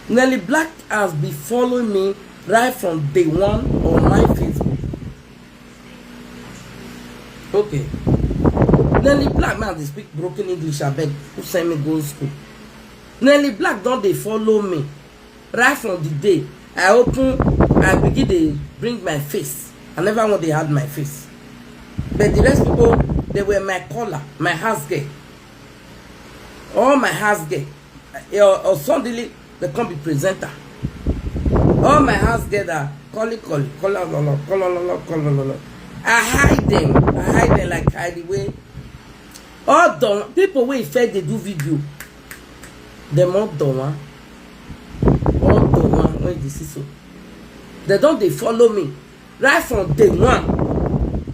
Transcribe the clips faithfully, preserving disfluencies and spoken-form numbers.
Nelly Black has been following me right from day one on my Facebook. Okay. Nelly Black, man, they speak broken English, I beg. Who send me go school? Nelly Black don't they follow me right from the day I open, I begin to bring my face. I never want they had my face. But the rest people, they were my caller, my house girl. All my house girl. Eh, or, or suddenly, they come be presenter. All my house girl that call it, call it, call it, call it, call it, call it, call it. I hide them. I hide them like hide away. All the people wey fair dey do video, dem all don one, all don one wey dey see so. Dem don dey follow me right from day one.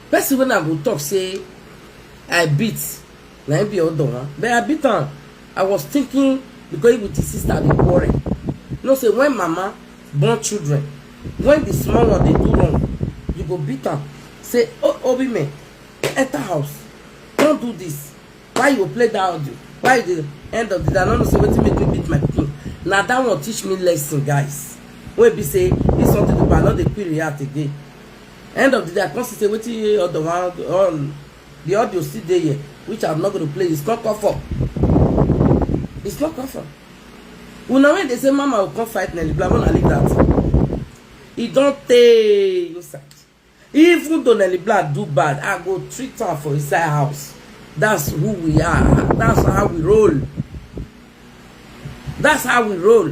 Person wey I go talk say I beat, na him be all don one. But I beat am. I was thinking because he with his sister dey quarrel. You know say when mama born children, when the small one dey do wrong, you go beat am. Say, "Oh, Obime, enter house. Don't do this. Why you play that audio? Why you dey?" End of the day, I no know say wetin make me beat my pikin. Na that one teach me lesson, guys. Wey be say, if something do bad, I no dey quick react again. End of the day, I come see say wetin other one, all the audio still dey here, which I'm not gonna play. It's not cover. It's not cover. Una wey dey say mama go come fight Nelly Black, una leave that. E don tey inside. Even though Nelly Black do bad, I go treat am for inside house. That's who we are. That's how we roll. That's how we roll.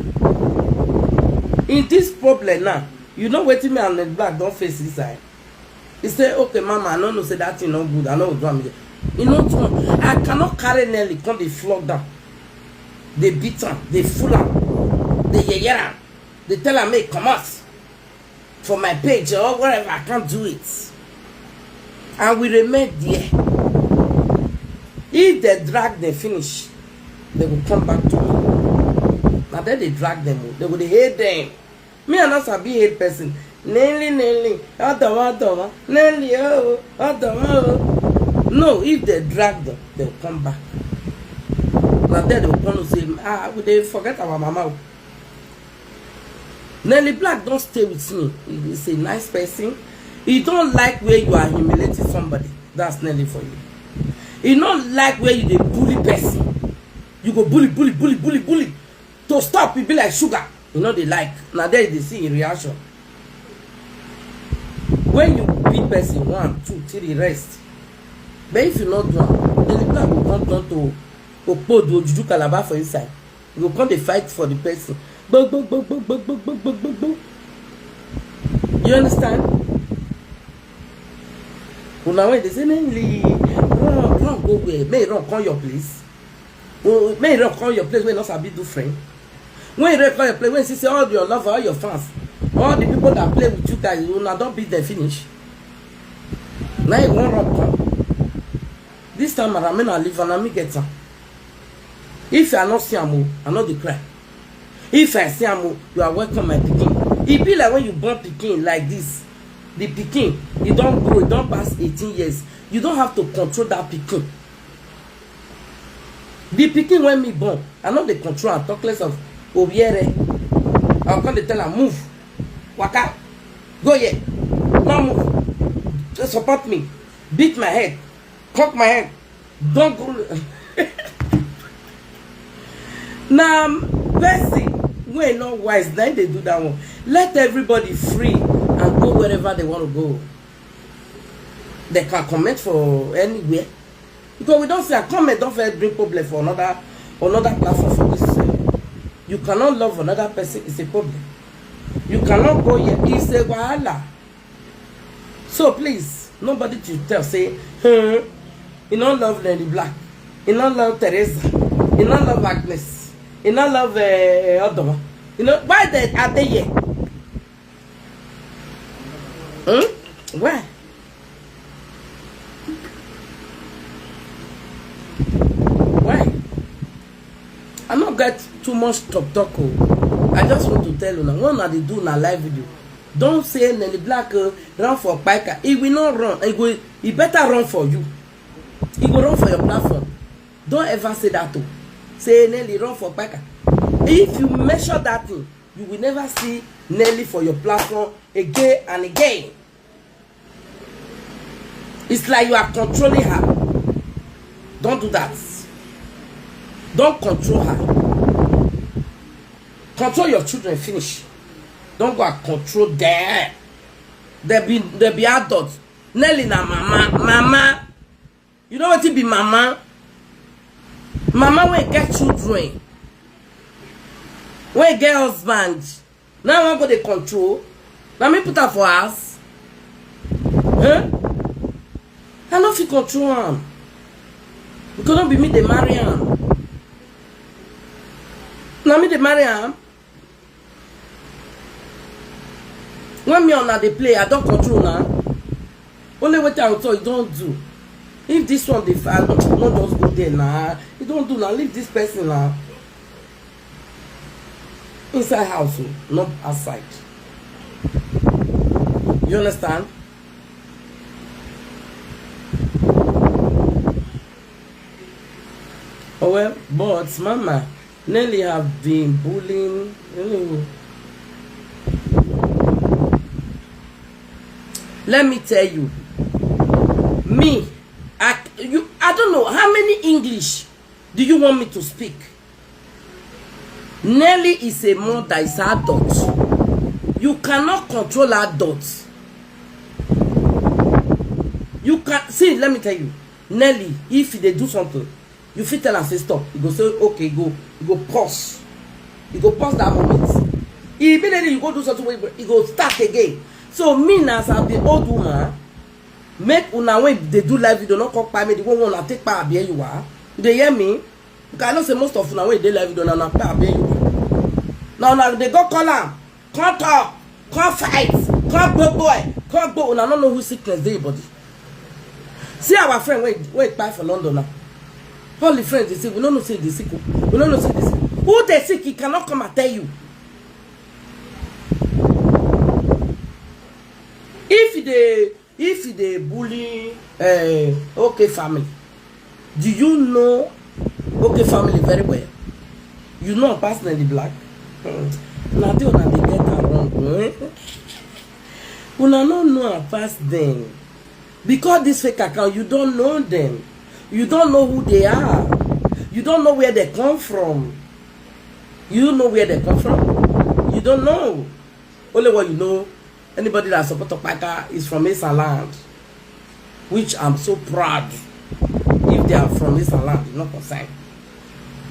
In this problem now, you know wetin me and Nelly Black don face inside? He say, "Okay, mama, I no know say that thing no good. I no go do am again." E no do am. I cannot carry Nelly come dey flog down, dey beat am, dey fool am, dey yeye am, dey tell am make e comot for my page or wherever. I can't do it. And we remain there. If they drag them finish, they will come back to me. Now then they drag them, they will hate them. Me, I not sabi hate person. Nelly, Nelly, Adama, Adama, Nelly, oh, Adama, oh. No, if they drag them, they'll come back. Now then they'll come and say, "Ah, we dey forget our mama." Oh. Nelly Black don't stay with me. He's a nice person. He don't like where you are humiliating somebody. That's Nelly for you. He don't like where you dey bully person. You go bully, bully, bully, bully, bully. To stop, e be like sugar. You know they like. Now there they see in reaction. When you beat person one, two, three, rest. But if you not do am, Nelly Black go come turn to Okpodo Ojuju Calabar for inside. You go come dey fight for the person. Gbogbo, gbogbo, gbogbo, gbogbo, gbogbo, gbogbo. You understand? Una when they say, "Nelly, run, run go where? May run come your place." Oh, may run come your place wey no sabi do friend. When you come your place, when you see say all your lover, all your fans, all the people that play with you guys, una don beat them finish. Now you wan run come. This time around, me na leave am, na me get am. If I no see am o, I no dey cry. If I see am o, you are welcome, my pikin. E be like when you born pikin like this, the pikin, e don grow, e don pass eighteen years. You don't have to control that pikin. The pikin when me born, I no dey control am, talk less of obiere. I come dey tell am, "Move, waka, go here, no move, support me, beat my head, cock my head, don't go." Na person wey no wise na im dey do that one. Let everybody free and go wherever they want to go. They can comment for anywhere. Because we don't say comment don't first bring problem for another, another platform for this. Uh, you cannot love another person, it's a problem. You cannot go here, it's a wahala. So please, nobody to tell say, "Hmm, you no love Nelly Black, you no love Teresa, you no love Agnes, you no love uh, Odoma." You know why they are they here? Hmm? Why? Why? I no get too much talk talk o. I just want to tell una, when una dey do una live video, don't say Nelly Black uh, run for Kpaika. He will not run. He go, he better run for you. He go run for your platform. Don't ever say that o. Say Nelly run for Kpaika. If you measure that thing, you will never see Nelly for your platform again and again. It's like you are controlling her. Don't do that. Don't control her. Control your children, finish. Don't go and control them. They be, they be adults. Nelly na mama, mama. You know wetin be mama? Mama wey get children, wey get husband. Now I wan go dey control. Na me put am for house. Eh? I no fit control am. Because no be me dey marry am. Na me dey marry am. When me and una dey play, I don control na. Only wetin I go talk, you don do. If this one dey fast, no just go there na. You don do na, leave this person na. Inside house o, not outside. You understand? Oh well, but mama, Nelly have been bullying. Anyway. Let me tell you, me, I, you, I don't know how many English do you want me to speak. Nelly is a mother, is adult. You cannot control adults. You can see, let me tell you, Nelly, if they do something, you fit tell am say stop. You go say okay, go. You go pause. You go pause that moment. Immediately you go do something, wey you go start again. So me now, as I be old woman, make una wey dey do live video no come kpai me the way una take kpai Abie Yuwa. You dey hear me? Because I know say most of una wey dey live video na una kpai Abie Yuwa. Na una dey go call am, come talk, come fight, come gbogbo, come gbo. Una no know who sickness dey your body. See our friend wey wey kpai for London now. All the friends dey say we no know say e dey sick o. We no know say e dey sick. Who dey sick? He cannot come and tell you. If e dey if e dey bully uh, okay family, do you know okay family very well? You know pass Nelly Black. Hmm. Na there una dey get am wrong. Eh? Una no know am pass dem. Because this fake account, you don't know them. You don't know who they are. You don't know where they come from. You know where they come from? You don't know. Only what you know, anybody that support Okpaka is from Esan land, which I'm so proud. If they are from Esan land, you no concern.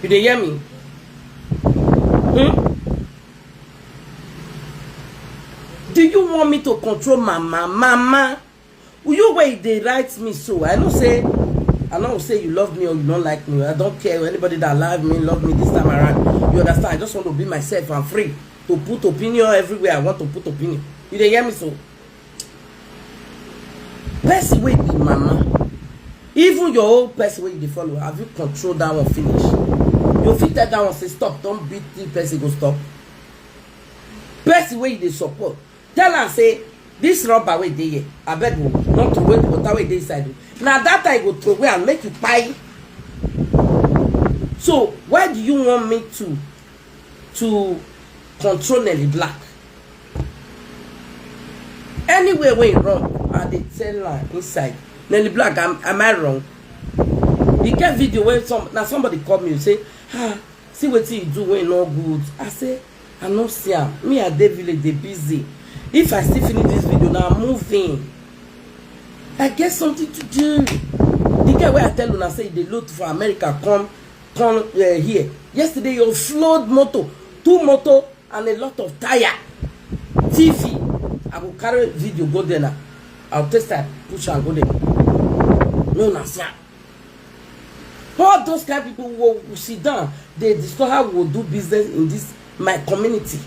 You dey hear me? Hmm? Do you want me to control mama? Mama, you wey dey write me so, I know say, I know say you love me or you don't like me. I don't care. Anybody that love me, love me this time around. You understand? I just want to be myself and free to put opinion everywhere I want to put opinion. You dey hear me so? Person wey be mama, even your own person wey you dey follow, have you control that one finish? You fit tell that one say stop, don't beat the person go stop. Person wey you dey support, tell am say this rubber wey dey here, abeg o, no throway the water wey dey inside o. Na that time you go throway and make you kpai. So why do you want me to to control Nelly Black? Anywhere wey e wrong, I dey tell am inside. Nelly Black, am, am I wrong? E get video wey some na somebody call me say, ah, see wetin you do wey no good. I say, I no see am. Me, I dey village, dey busy. If I still finish this video now, I'm moving. I get something to do. The guy wey I tell una say e dey load for America come come uh, here. Yesterday, you flood motor, two motor, and a lot of tire. T V. I go carry video go there now. I'll test that, push and go there. No, na see am. All those kind of people who sit down, they discuss how we will do business in this my community.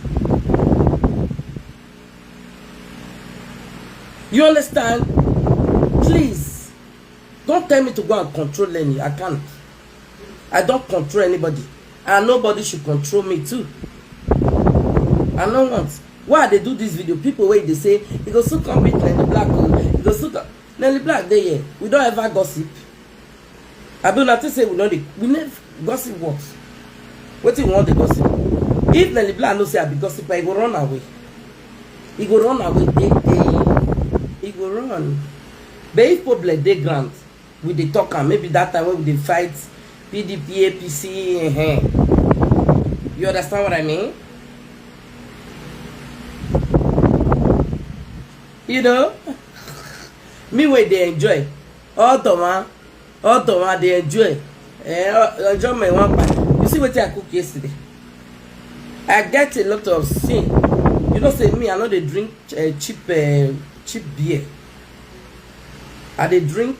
You understand? Please, don't tell me to go and control any. I can't. I don't control anybody. And nobody should control me too. I no want. Why I dey do this video? People wey dey say, "You go soon come meet Nelly Black o. You go soon come." Nelly Black dey here. We don't ever gossip. I be una think say we no dey, we never gossip what? Wetin we wan dey gossip? If Nelly Black know say I be gossiper, he go run away. He go run away. Dey dey. He go run. But if public dey ground, we dey talk am. Maybe that time when we dey fight P D P, A P C, eh, you understand what I mean? You know, me wey dey enjoy. All the one, all the one dey enjoy. Eh, enjoyment one part. You see wetin I cook yesterday? I get a lot of sin. You know say me, I no dey drink uh, cheap uh, cheap beer. I dey drink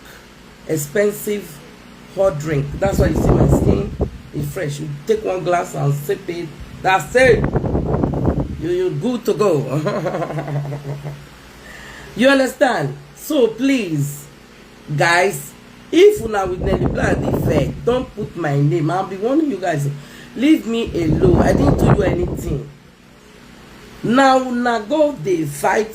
expensive hot drink. That's why you see my skin is fresh. You take one glass and sip it. That's it. You you good to go. You understand? So please, guys, if una with Nelly Black dey vex, don't put my name. I'll be warning you guys. Leave me alone. I didn't do you anything. Now una go dey fight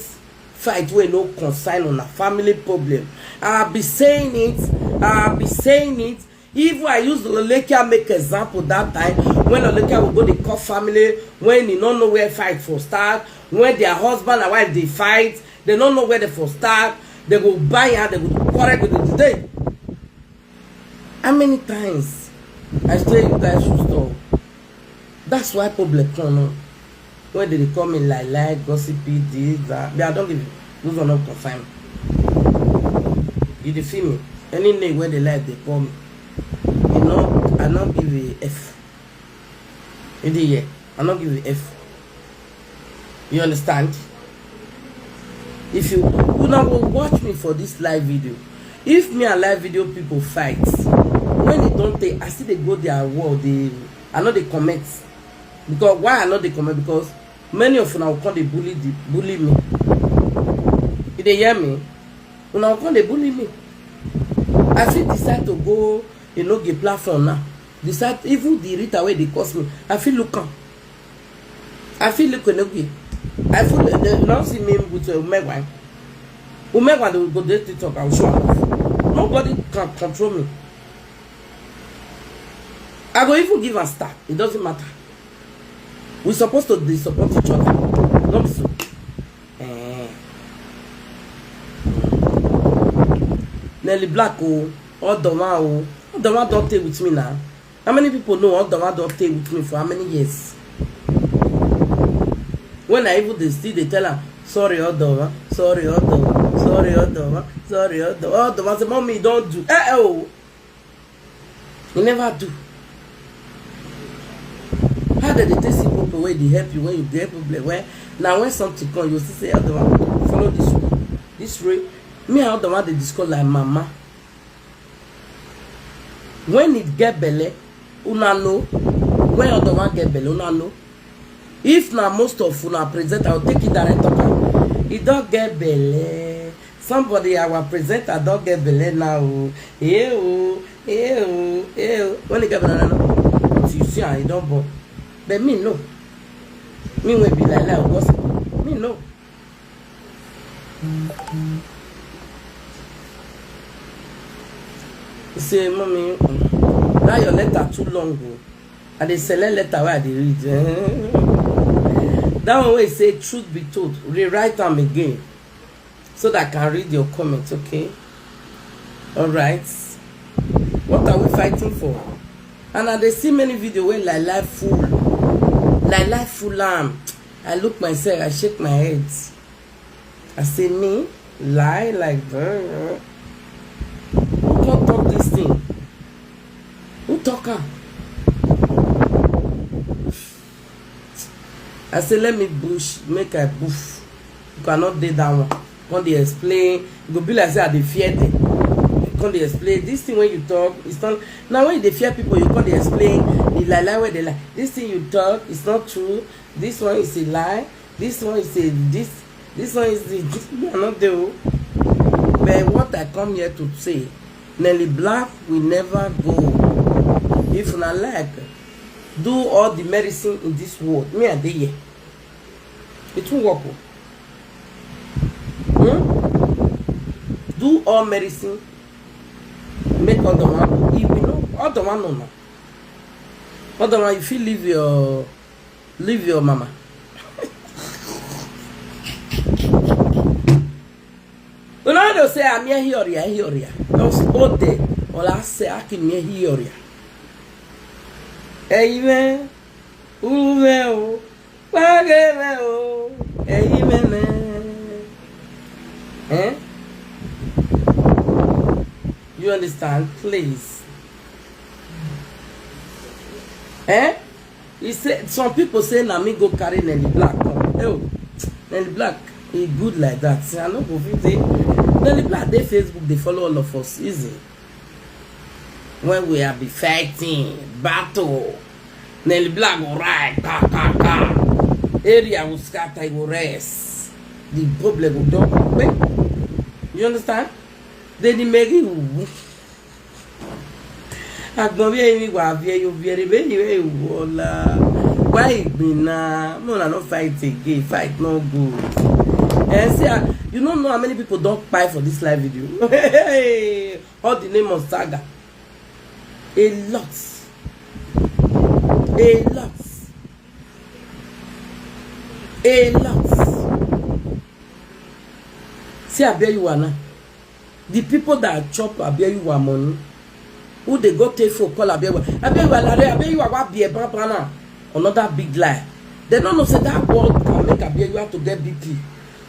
fight wey no concern una family problem. I be saying it. I be saying it. Even I use Lolekia make example that time when Lolekia will go dey call family when he no know where fight for start, when their husband and wife dey fight, they no know where they for start, they go buy her, they go quarrel with the day. How many times I tell you guys should stop? That's why public come on. When they dey call me like like gossipy this that, but I don't give you. Those are not confirm. You dey feel me? Any name where they like they call me. You know, I don't give a f. You dey hear? I don't give a f. You understand? If you una go watch me for this live video, if me and live video people fight, when e don take, I still dey go their wall. They I no dey comment because why I no dey comment because many of una go come dey bully the bully me. You dey hear me? Una go come dey bully me. I fit decide to go enoge platform now. Decide even the Rita wey dey curse me, I fit look am. I fit look enoge. I fit dey don see me with umegwan. Umegwan dey go dey TikTok, I will show am off. Nobody can control me. I go even give am star. It doesn't matter. We supposed to dey support each other. No be so. Eh. Nelly Black o, Odoma o. Odoma don tey with me now. How many people know Odoma don tey with me for how many years? When I even dey still dey tell am, sorry Odoma, sorry Odoma, sorry Odoma, sorry Odoma. Odoma say, mommy, you don do. Eh eh o. You never do. How dem dey take see people wey dey help you when you get problem? Well, na when something come, you still say, Odoma, follow this way. This way. Me and Odoma dey discuss like mama. When it get belle, una know. When Odoma get belle, una know. If na most of una present, I will take it direct talk am. E don get belle. Somebody, our presenter don get belle now o. Eh o, eh o, eh o. When e get belle now, until you see am, e don born. But me no. Me wey be like like gossip. Me no. He say, mommy, mm, that your letter too long o. I dey select letter wey I dey read. That one wey say truth be told, rewrite am again so that I can read your comment, okay? All right. What are we fighting for? And I dey see many video wey like like full, like like full am. I look myself, I shake my head. I say me lie like that. Who come talk this thing? Who talk am? I say let me bush, make I boof. You cannot dey that one. Come dey explain. E go be like say I dey fear them. Come dey explain. This thing when you talk, it's not. Now when you dey fear people, you come dey explain the lie lie wey they lie. This thing you talk, it's not true. This one is a lie. This one is a this. This one is the this. Me I no dey o. But what I come here to say, Nelly Black will never go. If una like, do all the medicine in this world. Me I dey here. It won't work o. Hmm? Do all medicine. Make other one. If we know other one no no. Other one, you feel leave your Leave your mama. Una no say I'm here, here, here, here. Just hold there. All I say, I can here, here. Amen. Uwe o. Wageme o. Amen. Eh? You understand? Please. Eh? He said, some people say na me go carry Nelly Black come. Oh, Nelly Black, he good like that. I no go fit say Nelly Black dey Facebook, dey follow all of us. Easy. When we are be fighting, battle, Nelly Black go ride, ka ka ka. Area go scatter, e go rest. The problem go don pay. You understand? Then the Maggie will agbọn bí ẹyin wà bí ẹyin obìnrin bẹ́ẹ̀ ni bẹ́ẹ̀ wọ la wá ìgbìnà. Mo na no fight again, fight no good. Eh, see, ah, you no know how many people don kpai for this live video. All the name of saga. A lot. A lot. A lot. See, I bear you are now. The people that chop Abiola money, who dey go take phone call Abiola, Abiola lare, Abiola wa be a banana. Another big lie. They don't know say that word can make Abiola to get B P.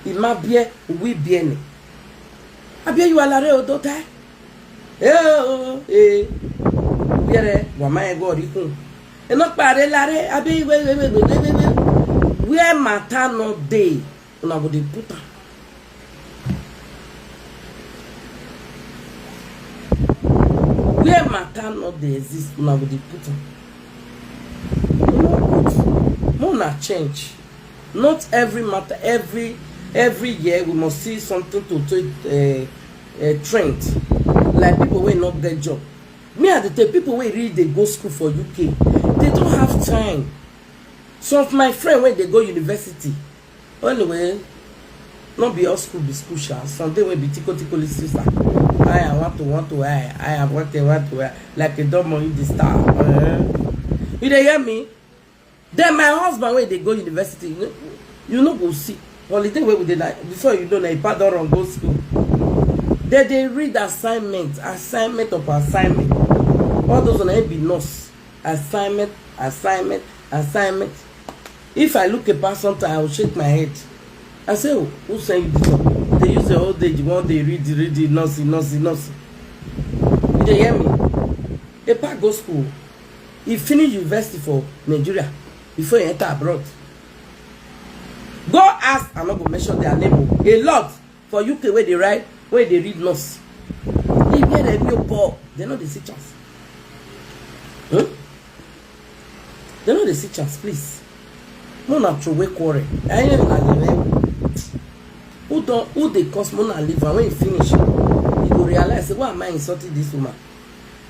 Ima bie, we bie ni. Abiola lare o do tai. Eh o eh. Biere wa ma ego ri kun. E no pare lare, Abiola we we we we we we. Where matter no dey, una go dey put am. Where matter no dey exist, una go dey put am. E no good. Make una change. Not every matter, every every year we must see something to take uh, uh, trend. Like people wey no get job. Me, I dey tell people wey really dey go school for U K, they don't have time. Some of my friend wey dey go university, anyway, no be all school be school sha. Some dey wey be tiko tiko little sister. I want to want to I I want to want to I like a dumb money dey star. Uh, you dey hear me? Then my husband wey dey go university, you no, you no go see. Holiday wey we dey like before you know na ipa don run go school. They dey read assignment, assignment of assignment. All those na be nurse. Assignment, assignment, assignment. If I look a pass sometimes, I will shake my head. I say, oh, who send you this one? They use the old age, one day read, read, read, nursing, nursing, nursing. You dey hear me? Epa go school. He finish university for Nigeria before he enter abroad. Go ask, I no go mention their name o. A lot for U K wey dey write, wey dey read nurse. They get a new poor. They no dey see chance. Hmm? They no dey see chance, please. No na throway quarrel. I ain't na the level. Who don who dey cause Mona leave am when e finish? You go realize say why am I insulting this woman?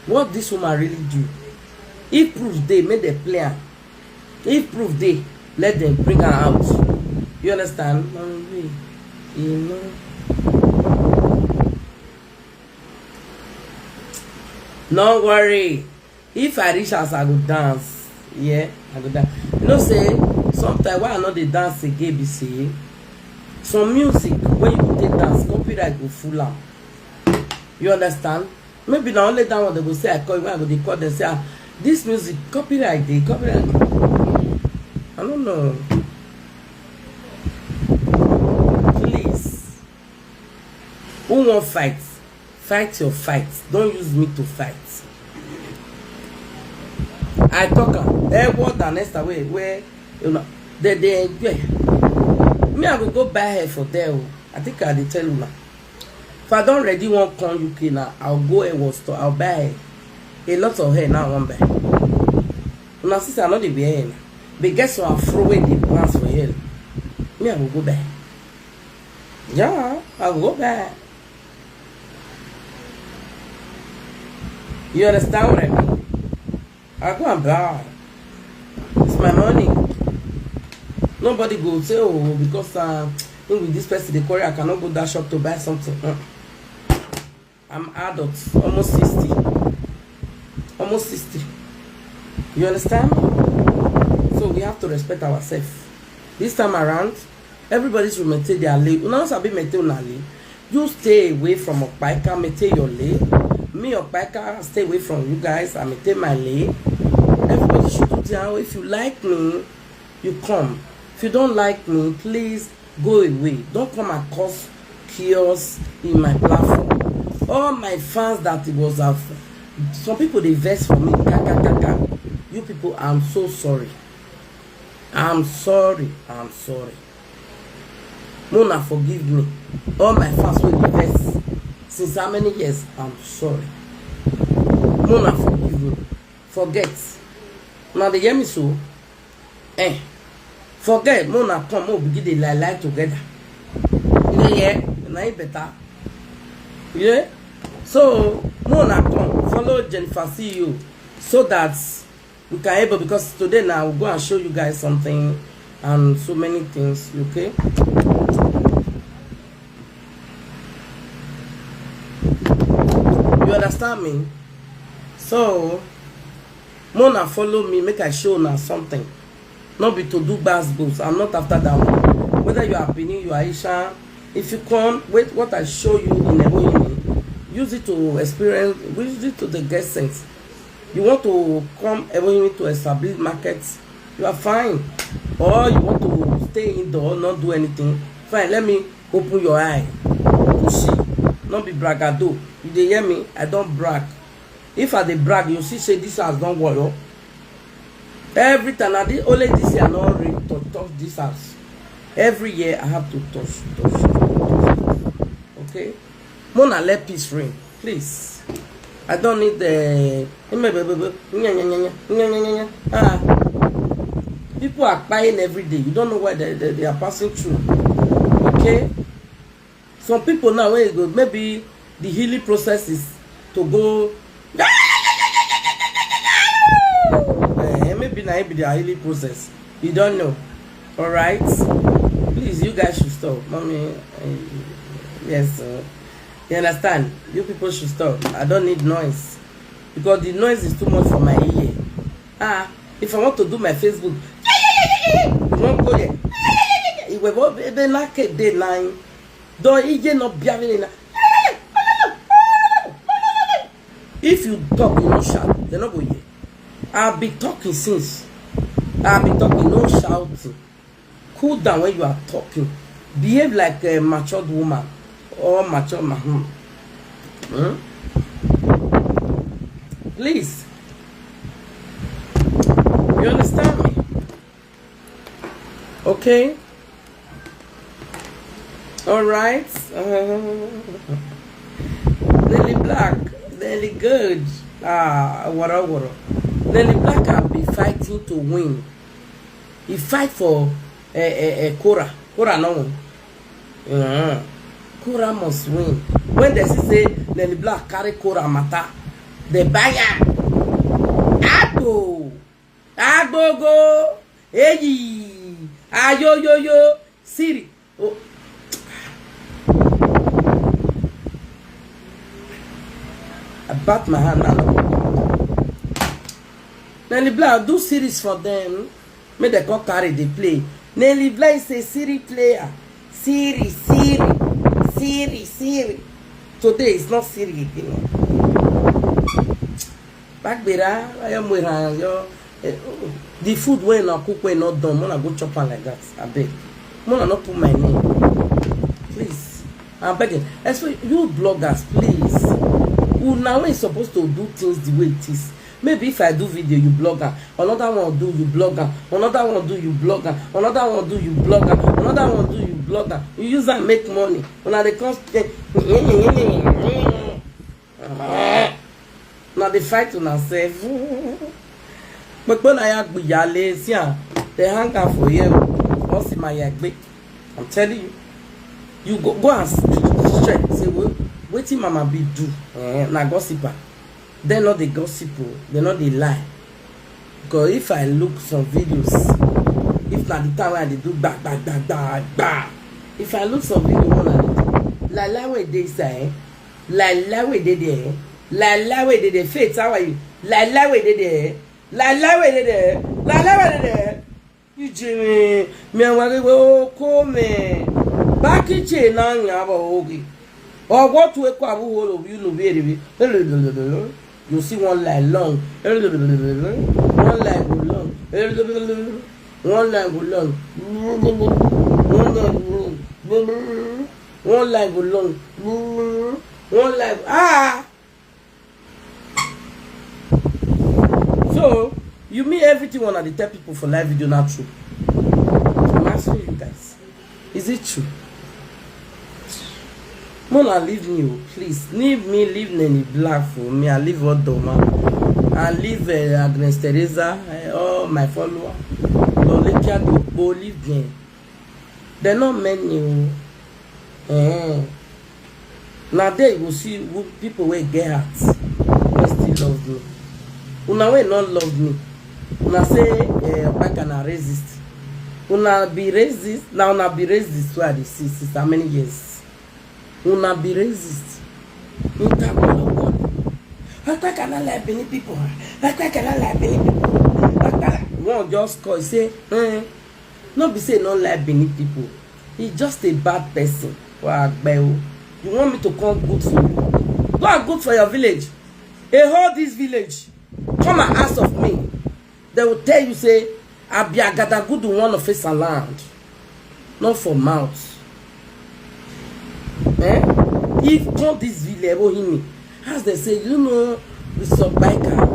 What this woman really do? If proof dey, make dem play am. If proof dey, let them bring her out. You understand? You know. No worry. If I reach house, I go dance. Yeah, I go dance. You know say sometimes why I no dey dance again be say some music wey you go take dance, copyright go full am. You understand? Maybe na only that one they go say I call you, when I go dey call them say, ah, this music copyright dey, copyright dey. I don't know. Please, who wan fight? Fight your fight. Don't use me to fight. I talk am. Eh, what the next away where you know they dey enjoy. Me, I go go buy hair for there o. I think I dey tell una. If I don ready wan come U K now, I'll go hair store, I'll buy hair. A lot of hair now I wan buy. Una see say I no dey wear hair now. But get some afro wey dey plans for hair. Me, I go go buy. Yeah, I go go buy. You understand what I mean? I go and buy. It's my money. Nobody go say, oh, because uh, him with this person dey quarrel, I cannot go that shop to buy something. Uh. I'm adult, almost sixty. Almost sixty. You understand? So So we have to respect ourselves. This time around, everybody should maintain their lane. Una no sabi maintain una lane. You stay away from Okpaika, maintain your lane. Me, Okpaika, stay away from you guys. I maintain my lane. Everybody should do their own. If you like me, you come. If you don't like me, please go away. Don't come and cause chaos in my platform. All my fans that it was of some people, they vex for me. Kaka, kaka. You people, I'm so sorry. I'm sorry. I'm sorry. Mona, forgive me. All my fans will be vex since how many years? I'm sorry. Mona, forgive me. Forget. Now they hear me so. Eh. Forget. Mona, come. Mo begin the lie lie together. You dey hear? Now it better. Yeah. So Mona, come follow Jennifer C E O so that we can able, because today now we'll go and show you guys something and so many things. Okay. You understand me? So Mona, follow me, make I show now something. Not be to do gbas gbos. I'm not after that one. Whether you are Benin, you are Asian, if you come, wait, what I show you in Ebonyi, use it to experience, use it to the get sense. You want to come Ebonyi to establish markets, you are fine. Or you want to stay indoor, not do anything, fine. Let me open your eye to see. Not be bragado. You dey hear me? I don't brag. If I dey brag, you see say this house don work. Every time, na the only this year I no reach to touch this house. Every year I have to touch, touch, touch. Okay? Mona, let peace reign, please. I don't need the ah. People are crying every day. You don't know what they, they, they are passing through. Okay? Some people now, when you go, maybe the healing process is to go. Eh, maybe na it be their healing process. You don't know. All right? Please, you guys should stop. Mommy, eh, yes, uh, you understand? You people should stop. I don't need noise. Because the noise is too much for my ear. Ah, if I want to do my Facebook, you won't go there. It will be naked day nine. Though he did not be having enough. If you talk, you no shout, they no go hear. I be talking since. I be talking, no shouting. Cool down when you are talking. Behave like a matured woman or matured man. Hmm? Hmm? Please. You understand me? Okay? All right. Uh, Nelly Black, Nelly Good. Ah, wara wara. Nelly Black have been fighting to win. He fight for uh, uh, uh, Cora. Cora no win. Uh-huh. Cora must win. When they see say Nelly Black carry Cora matter, they buy am. Agbo, agbogo, eyi, ayoyoyo, Siri. Oh. I bat my hand now. Nelly Black, do series for them. Make dem come carry dey play. Nelly Black is a Siri player. Siri, Siri, Siri, Siri. Today is not Siri again. Bagbera, ayo mwera, yo. Eh, oh, the food wey una cook wey no done, una go chop am like that. Abeg, una no put my name, please. I'm begging, especially you bloggers, please. Una wey suppose to do things the way it is. Maybe if I do video, you blog am. Another one do, you blog am. Another one do, you blog am. Another one do, you blog am. Another one do, you blog am. You use am make money. Una dey come. Una dey fight una sef. Kpekpe na ya gbiyale, see am, they hang am for here. What's in my yagbe? I'm telling you. You go, go and check. Say, "Wait, wetin Mama B do?" Eh, na gossiper. They no dey gossip o. They no dey lie. Because if I look some videos, if na the time wey I dey do gba gba gba gba gba, if I look some video, one na lie lie wey dey inside, eh? Lie lie wey dey there, eh? Lie lie wey dey there. Faith, how are you? Lie lie wey dey there, eh? Lie lie wey dey there, eh? Lie lie wey dey there, eh? Ijimi, mi awari we o ko me. Baki che na nya ba ogi. Ogo tu e kwa bu holo bi unu bi eri bi. You see one line long. One line go long. One line go long. One line go long. One line go long. One line. Ah! So, you mean everything una dey tell people for live video na true? I'm asking you guys, is it true? Mona, leave me o, please. Leave me, leave Nelly Black for me. I leave Odoma. I leave uh, Agnes Teresa, uh, all my followers. Lolekia Dopo, leave them. They're not many o. Eh. Na there you go see people wey get heart wey still love me. Una wey no love me, una say eh, Opaka na racist. Una be racist, na una be racist wey I dey see since how many years? Una be racist. Enter one of God. Opaka no like Benin people. Opaka no like Benin people. Opaka. One just call say, eh, no be say no like Benin people. He's just a bad person. Wa agbe o. You want me to come good for you? Go and good for your village. A whole this village. Come and ask of me. They will tell you say I be Agadagudu one of his land. Not for mouth. Eh? If come this village, oh, him, as they say, you know, we some biker.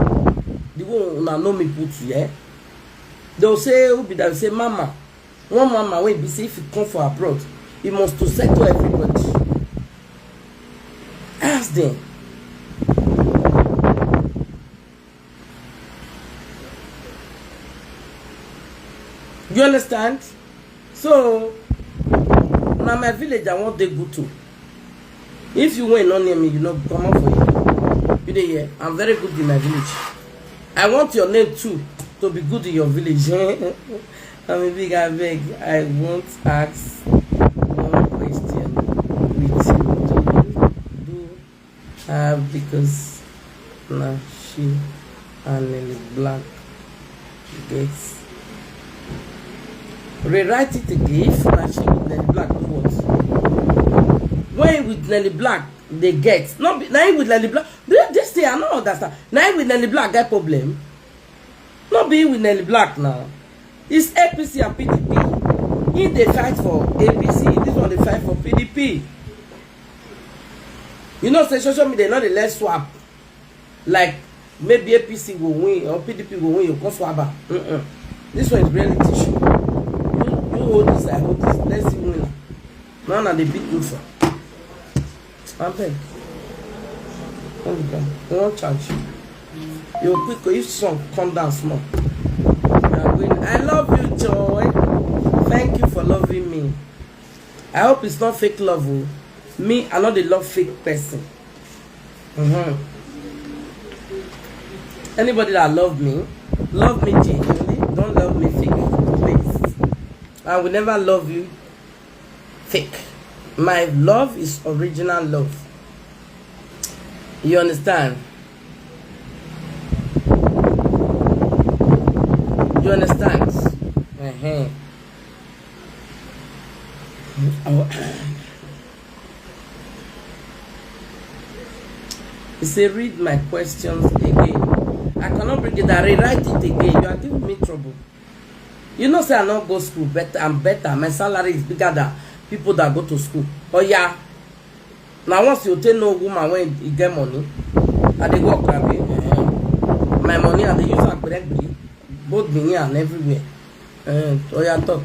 The one una know me put here. They will say, who be that? Say, mama. One mama wey be say if you come for abroad, you must to settle everybody. Ask them. You understand? So, na my village I want dey good to. If you wey no near me, you no come out for you. You dey here. I'm very good in my village. I want your name too to be good in your village. I'm a big abeg. I want ask one question with you. Do you do have because na she and Nelly Black get. Rewrite it again. If na she with Nelly Black do what? When with Nelly Black they get. No be na him with Nelly Black. This thing I no understand. Na him with Nelly Black get problem. No be him with Nelly Black now. It's A P C and P D P. He dey fight for A P C. This one dey fight for P D P. You know say social media no dey let swap. Like maybe A P C go win or P D P go win, you come swap am. Mm-mm. This one is reality show. You, you hold this, I hold this. Let's see winner. Now na the big loser. Abeg. Hold it down. We wan charge you. You quick if song come down small. You are winning. I love you, Joy. Thank you for loving me. I hope it's not fake love o. Me, I no dey love fake person. Mm-hmm. Anybody that love me, love me genuinely. Don't love me fake, please. I will never love you fake. My love is original love. You understand? You understand? Uh-huh. Oh. He say, read my questions again. I cannot bring it. I rewrite it again. You are giving me trouble. You know, say I not go school, but I'm better. My salary is bigger than people that go to school. Oh yeah. Now once you take no woman when you get money, I dey work abi. Eh, my money I dey use am break break, both me and everywhere. Eh, oh yeah, talk.